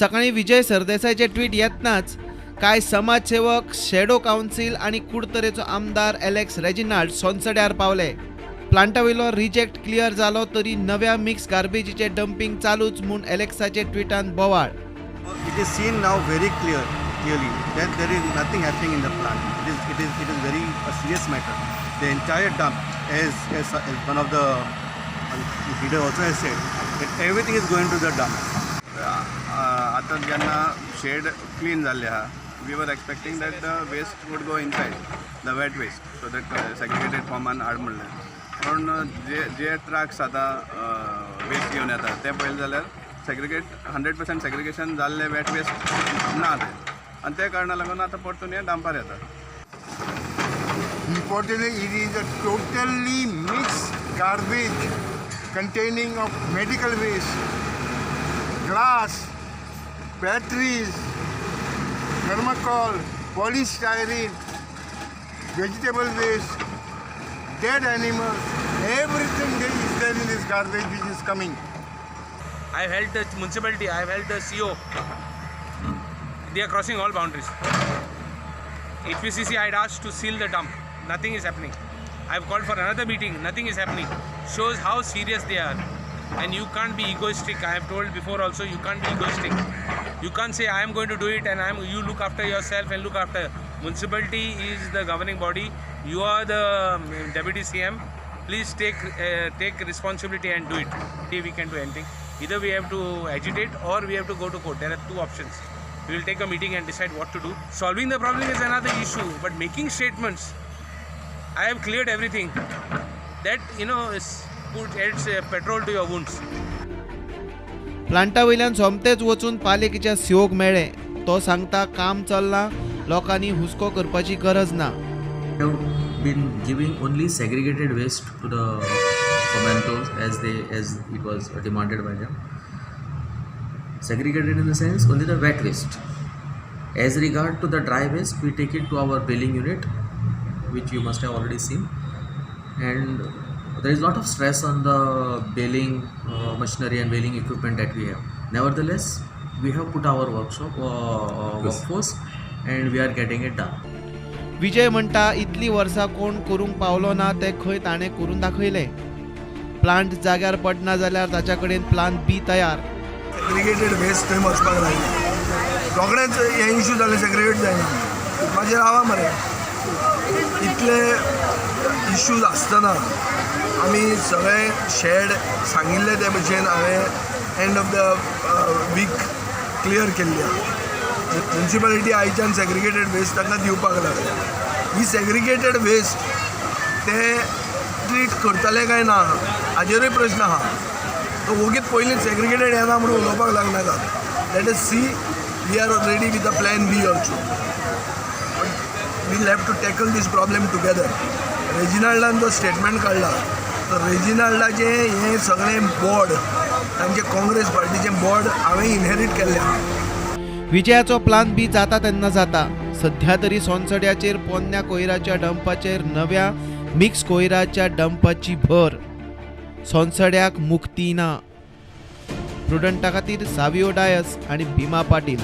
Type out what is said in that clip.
सकाळीं विजय सरदेसायचे ट्वीट येतनाच कांय समाजसेवक, शेडो कावन्सील आनी कुडतरेचो आमदार एलेक्स रेजिनाल्ड सोनसड्यार पावले. प्लांटा वयलो रिजेक्ट क्लियर जालो तरी नव्या मिक्स गार्बेजीचें डंपींग चालूच म्हूण एलेक्साचे ट्विटान बोवाळ. It is seen now very clearly that there is nothing happening in the plant. It is very a serious matter. The entire dump, as one of the leader also has said, that everything is going to the dump. आतां जेन्ना shade clean जाल्ले आहा, we were expecting that the waste would go inside the wet waste, so that segregated फॉर्मान हाड म्हणलें. पूण जे जे trucks आतां waste घेवन येता ते पळयलें जाल्यार सेग्रिगेट 100% सेग्रिगेशन जाल्ले वेट वेस्ट ना ते आनी ते कारणा लागून आतां परतून हे डंपार येता. Reportedly, it is a totally mixed garbage containing of medical waste, glass, batteries, thermocol, polystyrene, vegetable waste, dead animals, everything that is there in this garbage which is coming. I have helped the municipality, I have helped the CO. They are crossing all boundaries. HPCC I had asked to seal the dump. Nothing is happening. I have called for another meeting. Nothing is happening. Shows how serious they are. And you can't be egoistic. I have told before also, you can't be egoistic. You can't say I am going to do it and you look after yourself and look after. Municipality is the governing body. You are the deputy CM. Please take responsibility and do it. We can do anything. Either we have to agitate or we have to go to court. There are two options. We will take a meeting and decide what to do. Solving the problem is another issue, but making statements, I have cleared everything, that is put adds petrol to your wounds. Plantae वयल्यान सोमतेच वचून पालिकेच्या सीओक मेळ्ळे. तो सांगता काम चल्लां, लोकांनी हुस्को करपाची गरज ना. Have been giving only segregated waste to the Fomentos as it was demanded by them. Segregated in the sense only the wet waste. As regard to the dry waste, we take it to our baling unit, which you must have already seen, and there is lot of stress on the baling machinery and baling equipment that we have. Nevertheless, we have put our workforce and we are getting it done. Vijay म्हणटा इतली वर्सां कोण करूंक पावलो ना तें खंय ताणें करून दाखयलें. प्लांट जाग्यार पडना जाल्यार ताच्या कडेन प्लान बी तयार. सेग्रिगेटेड वेस्ट थंय वचपाक लागले, रोखडेच हे इशू जाले, सेग्रिगेट जायना. मागीर रावा मरे, इतले इश्यूज आसतना आमी सगळे शेड सांगिल्ले ते भशेन हांवें end of the week clear केल्ली आहा. म्युनिसिपालिटी आयच्यान सेग्रिगेटेड वेस्ट तांकां दिवपाक लागल्या. ही सेग्रिगेटेड वेस्ट ते ट्रीट करतले काय ना हाजेरूय प्रश्न आहा. तो वोगीत पयलीं सेग्रिगेटेड येना म्हणून उलोवपाक लागनाकात. Let us see, we are ready with a plan B also. We'll have to tackle this problem together. रेजिनाल्डान जो स्टेटमेंट काडला, तो रेजिनाल्डाचें हें सगळें बोर्ड, तांचें काँग्रेस पार्टीचें बोर्ड हांवें इनहेरीट केल्लें आहा. विजयाचो प्लान बी जाता तेन्ना जाता. सध्या तरी सोनसड्याचेर पोन्न्या कोयराच्या डंपाचेर नव्या मिक्स कोयराच्या डंपाची भर. सोनसड्याक मुक्ती ना. प्रुडंटा खातीर सावियो डायस आनी भीमा पाटील.